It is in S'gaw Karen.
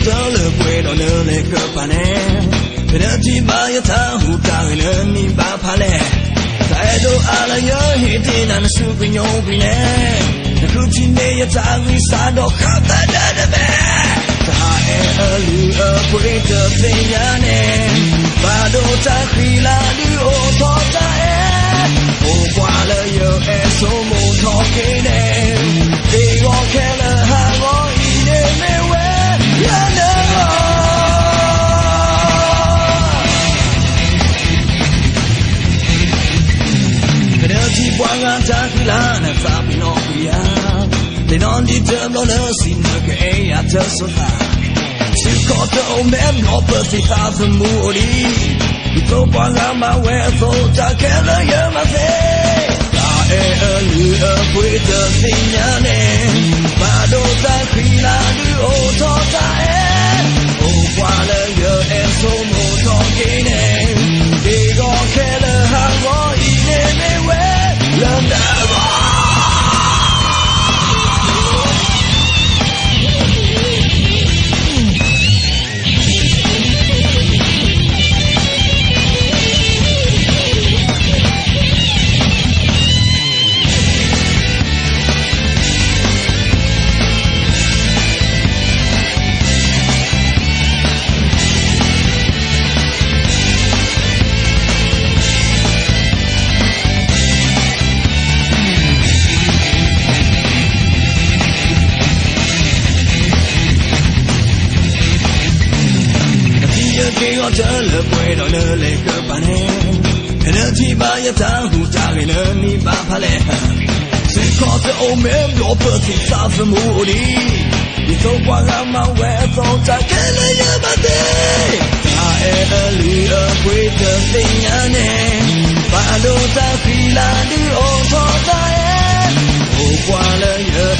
လၢပှဲၤဒီးနလဲၤကပၤန့ၣ်, ဖဲနထံၣ်ဘၣ်ယတၢ်ဟူးတၢ်ဂဲၤလၢနံၣ်ဘၣ်ဖးလဲၢ်, တၢ်အဲၣ်ဒိးအါလၢယဟ့ၣ်တ့ၢ်နၤနစုကညီၤကွံာ်န့ၣ်, နဃုထံၣ်န့ၢ်ယတၢ်ဂံၢ်စၢ်ဒီးဃၣ်ဖၢဒၢတဘ့ၣ်, တၢ်အဲၣ်အလုၢ်အပှ့ၤတသ့ၣ်ညါန့ၣ်, ဘၣ်ဒိတၢ်ဃံလၤဒုးအိၣ်ထီၣ်တၢ်အဲၣ်, အိၣ်ပှၤလၢယအဲၣ်ဆိကမိၣ်ထီၣ်က့ၤန့ၣ်, သ့ၣ်ဂီၤခဲလၢာ်ဟးဂီၤအံၤန့ၣ်မ့ၢ်ဝဲယနၢၤလီၤ. ဖဲနထံၣ်ပှၤဂၤတၢ်ဃံလၤ နသးပ့ၤနီၣ်ကွံာ်ယၤ, သ့ၣ်နီၣ်ဒံးတဘျီလၢစံးနကအဲၣ်ယၤတစိၤသး, သုးခီၣ်တအိၣ်မဲဘျီပသံးသးသမူအိၣ်ဒံး, ဒ်သိးပှၤဂၤမၤဝဲအသိး တၢ်ခဲလၢာ်ယမၤသ့, တၢ်အဲၣ်အလုၢ်အပှ့ၤတသ့ၣ်ညါန့ၣ်, ဘၣ်ဒိတၢ်ဃံလၤဒုးအိၣ်ထီၣ်တၢ်အဲၣ်, အိၣ်ပှၤလၢယအဲၣ်ဆိကမိၣ်ထီၣ်က့ၤန့ၣ်, သ့ၣ်ဂီၤခဲလၢာ်ဟးဂီၤအံၤန့ၣ်မ့ၢ်ဝဲယနၢၤလီၤ. နထံၣ်ယက့ၤဂီၤတလၢပှဲၤဒီးနလဲၤကပၤန့ၣ်, ဖဲနထံၣ်ဘၣ်ယတၢ်ဟူးတၢ်ဂဲၤလၢနံၣ်ဘၣ်ဖးလဲၢ်, သုးခီၣ်တအိၣ်မဲဘျီပသံးသးသမူအိၣ်ဒံး, ဒ်သိးပှၤဂၤမၤဝဲအသိး တၢ်ခဲလၢာ်ယမၤသ့, တၢ်အဲၣ်အလုၢ်အပှ့ၤတသ့ၣ်ညါန့ၣ်, ဘၣ်ဒိတၢ်ဃံလၤဒုးအိၣ်ထီၣ်တၢ်အဲၣ်, အိၣ်ပှၤလၢယ